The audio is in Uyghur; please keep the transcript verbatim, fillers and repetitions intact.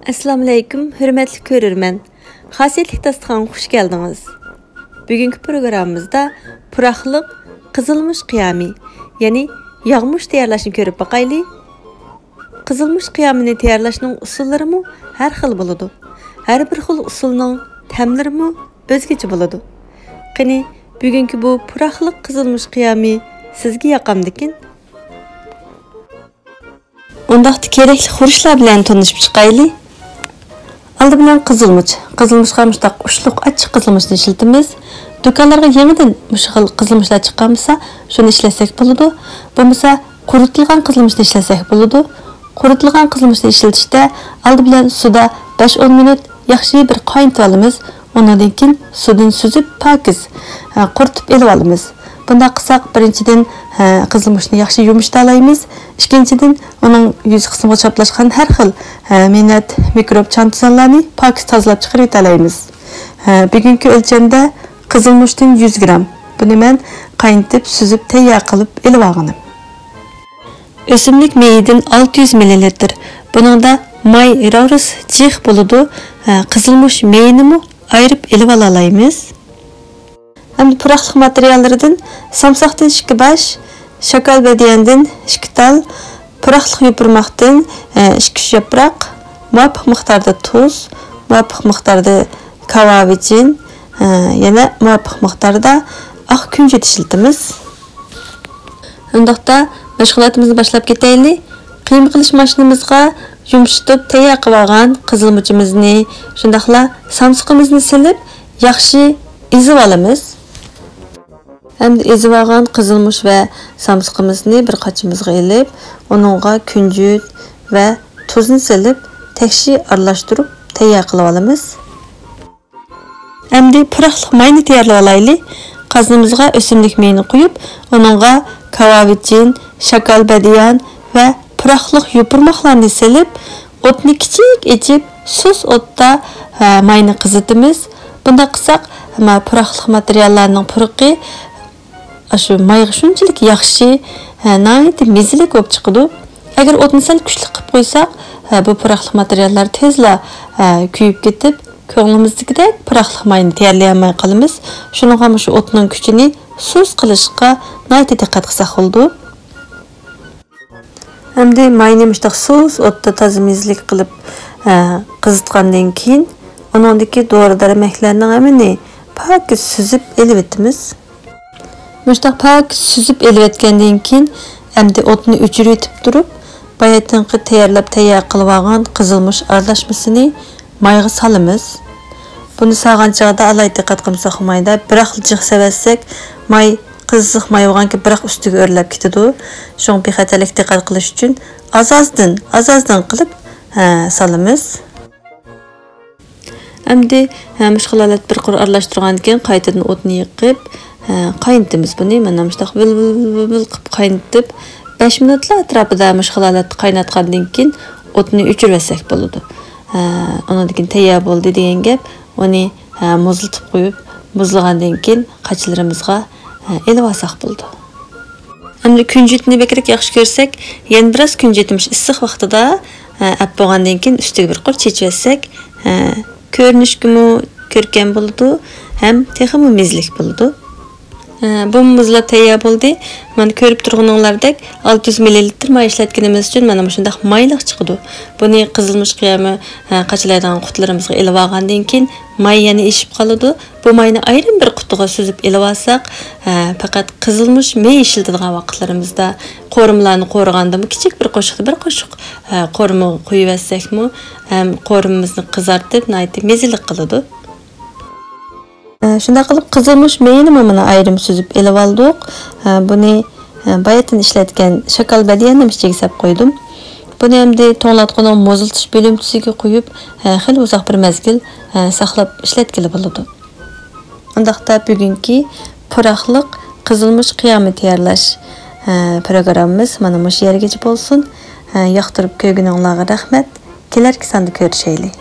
ئەسسالامۇئەلەيكۇم، ھۆرمەتلىك كۆرۈرمەن. خاسىيەتلىك داستىخانغا خۇش كەلدىڭىز. بۈگۈنكى پروگراممىمىزدا پۇراقلىق قىزىلمۇچ قىيامى، يەنى ياغمۇچ تەييارلاشنى كۆرۈپ باقايلى. قىزىلمۇچ قىيامىنى تەييارلاشنىڭ ئۇسۇللىرىمۇ ھەر خىل بولىدۇ. ھەر بىر خىل ئۇسۇلنىڭ تەملىرىمۇ ئۆزگىچە بولىدۇ. قېنى، بۈگۈنكى بۇ پۇراقلىق قىزىلمۇچ قىيامى سىزگە ياقامدىكىن؟ ئۇنداقتا كېرەكلىك خۇرۇچلار بىلەن تونۇشۇپ چىقايلى. ئالدى بىلەن قىزىلمۇچ. قىزىلمۇچقا مۇشۇنداق ئۇچلۇق ئاچچىق قىزىلمۇچنى ئىشلىتىمىز. دۇكانلارغا يېڭىدىن مۇشۇ خىل قىزىلمۇچلار چىققان بولسا، شۇنى ئىشلەتسەك بولىدۇ. بولمىسا قۇرۇتۇلغان قىزىلمۇچنى ئىشلەتسەك بولىدۇ. قۇرۇتۇلغان قىزىلمۇچنى ئىشلىتىشتە ئالدى بىلەن سۇدا بەش ئون مىنۇت ياخشى بىر قاينىتىۋالىمىز. ئۇنىڭدىن كېيىن سۇدىن سۈزۈپ پاكىز، ھە، قۇرۇتۇپ ئېلىۋالىمىز. بۇنداق قىلساق، بىرىنچىدىن، ھە، قىزىلمۇچنى ياخشى يۇمشىتالايمىز. ئىككىنچىدىن، ئۇنىڭ يۈز قىسمىغا چاپلاشقان ھەر خىل، ھە، مىننەت، مىكروب، چانتىزانلارنى پاكىز تازىلاپ چىقىرىۋېتەلەيمىز. ھە، بۈگۈنكى ئۆلچەمدە قىزىلمۇچتىن يۈز گرام. بۇنى مەن قاينىتىپ، سۈزۈپ، تەييار قىلىپ ئېلىۋالغىنىم. ئۆسۈملۈك مېيىدىن ئالتە يۈز مىللىلىتىر. بۇنىڭدا ماي راۋرۇس جىق بولىدۇ. ھە، قىزىلمۇچ مېيىنىمۇ ئايرىپ ئېلىۋالالايمىز. ئەمدى پۇراقلىق ماتېرىياللىرىدىن سامساقتىن ئىككى باش، شاكال بەدىيەندىن ئىككى تال، پۇراقلىق يوپۇرماقتىن، ئە، ئىككى ئۈچ ياپراق، مۇۋاپىق مىقداردا تۇز، مۇۋاپىق مىقداردا كاۋاۋىچىن، ئە، يەنە مۇۋاپىق مىقداردا ئاق كۈنجۈت ئىشلىتىمىز. ئۇنداقتا مەشغۇلاتىمىزنى باشلاپ كېتەيلى. قىيما قىلىش ماشىنىمىزغا يۇمشىتىپ تەييار قىلىۋالغان قىزىلمۇچىمىزنى، شۇنداقلا سامسىقىمىزنى سېلىپ، ياخشى ئېزىۋالىمىز. ئەمدى ئېزىۋالغان قىزىلمۇچ ۋە سامسىقىمىزنى بىر قاچىمىزغا ئېلىپ، ئۇنىڭغا كۈنجۈت ۋە تۇزنى سېلىپ، تەكشى ئارىلاشتۇرۇپ تەييار قىلىۋالىمىز. ئەمدى پۇراقلىق ماينى تەييارلىۋالايلى. قازىنىمىزغا ئۆسۈملۈك مېيىنى قۇيۇپ، ئۇنىڭغا كاۋاۋىچىن، شاكال بەدىيان ۋە پۇراقلىق يوپۇرماقلارنى سېلىپ، ئوتنى كىچىك ئېچىپ، سۇس ئوتتا، ھە، ماينى قىزىتىمىز. بۇنداق قىلساق، ھەممە پۇراقلىق ماتېرىياللارنىڭ پۇرىقى ئاشۇ مايغا شۇنچىلىك ياخشى، ھە، ناھايىتى مېزىلىك بولۇپ چىقىدۇ. ئەگەر ئوتنى سەل كۈچلۈك قىلىپ قويساق، ھە، بۇ پۇراقلىق ماتېرىياللار تېزلا، ھە، كۆيۈپ كېتىپ، كۆڭلىمىزدىكىدەك پۇراقلىق ماينى تەييارلىيالماي قالىمىز. شۇنىڭغا مۇشۇ ئوتنىڭ كۈچىنى سۇس قىلىشقا ناھايىتى دىققەت قىلساق بولىدۇ. ئەمدى ماينى مۇشۇنداق سۇس ئوتتا تازا مېزىلىك قىلىپ، ھە، قىزىتقاندىن كېيىن، ئۇنىڭدىكى دورا-دەرمەكلەرنىڭ ھەممىنى پاكىز سۈزۈپ ئېلىۋېتىمىز. مۇشۇنداق پاكىز سۈزۈپ ئېلىۋەتكەندىن كېيىن، ئەمدى ئوتنى ئۆچۈرۈۋېتىپ تۇرۇپ، باياتىنقى تەييارلاپ تەييار قىلىۋالغان قىزىلمۇچ ئارىلاشمىسىنى مايغا سالىمىز. بۇنى سالغان چاغدا ئالاھىدە دىققەت قىلمىساق بولمايدۇ. بىراقلا جىق سېلىۋەتسەك، ماي قىزىق ماي بولغانكەن، بىراق ئۈستىگە ئۆرلەپ كېتىدۇ. شۇڭا بىخەتەرلىككە دىققەت قىلىش ئۈچۈن ئاز-ئازدىن، ئاز-ئازدىن قىلىپ، ھە، سالىمىز. ئەمدى، ھە، مۇشۇ خىل ھالەتتە بىر قۇر ئارىلاشتۇرغاندىن كېيىن، قايتىدىن ئوتنى يېقىپ، ھە، قاينىتىمىز بۇنى. مانا مۇشۇنداق ۋىل، ۋىل، ۋىل، ۋىل قىلىپ قاينىتىپ، بەش مىنۇتلا ئەتراپىدا مۇشۇ خىل ھالەتتە قايناتقاندىن كېيىن، ئوتنى ئۆچۈرۈۋەتسەك بولىدۇ. ھە، ئۇنىڭدىن كېيىن تەييار بولدى دېگەن گەپ. ئۇنى، ھە، مۇزلىتىپ قويۇپ، مۇزلىغاندىن كېيىن قاچىلىرىمىزغا، ھە، ئېلىۋالساق بولىدۇ. ئەمدى كۈنجۈتنى بەكرەك ياخشى كۆرسەك، يەنە بىراز كۈنجۈتنى مۇشۇ ئىسسىق ۋاقتىدا، ھە، ئەپ بولغاندىن كېيىن ئۈستىگە بىر قۇر چېچىۋەتسەك، ھە، كۆرۈنۈشكىمۇ كۆركەم بولىدۇ ھەم تېخىمۇ مېزىلىك بولىدۇ. ھە، بۇمۇ مۇزلاپ تەييار بولدى. مانا كۆرۈپ تۇرغىنىڭلاردەك ئالتە يۈز مىللىلىتىر ماي ئىشلەتكىنىمىز ئۈچۈن مانا مۇشۇنداق مايلىق چىقىدۇ. بۇنى قىزىلمۇچ قىيامى، ھە، قاچىلايدىغان قۇتىلىرىمىزغا ئېلىۋالغاندىن كېيىن ماي يەنە ئېشىپ قالىدۇ. بۇ ماينى ئايرىم بىر قۇتىغا سۈزۈپ ئېلىۋالساق، ھە، پەقەت قىزىلمۇچ مېيى ئىشلىتىدىغان ۋاقىتلىرىمىزدا، قورۇمىلارنى قورۇغاندىمۇ كىچىك بىر قوشۇقتا بىر قوشۇق، ھە، قورۇما قويۇۋەتسەكمۇ ھەم قورۇمىمىزنى قىزارتىپ ناھايىتى مېزىلىك قىلىدۇ. ھە، شۇنداق قىلىپ قىزىلمۇچ مېيىنىمۇ مانا ئايرىم سۈزۈپ ئېلىۋالدۇق. ھە، بۇنى، ھە، باياتىن ئىشلەتكەن شاكال بەدىيەنىم ئىچىگە سەپ قويدۇم. بۇنى ئەمدى توڭلاتقۇنىڭ مۇزلىتىش بۆلۈمچىسىگە قويۇپ، ھە، خېلى ئۇزاق بىر مەزگىل، ھە، ساقلاپ ئىشلەتكىلى بولىدۇ. ئۇنداقتا بۈگۈنكى پۇراقلىق قىزىلمۇچ قىيامى تەييارلاش، ھە، پروگراممىمىز مانا مۇشۇ يەرگىچە بولسۇن. ھە، ياقتۇرۇپ كۆرگىنىڭلارغا رەھمەت. كېلەركى ساندا كۆرۈشەيلى.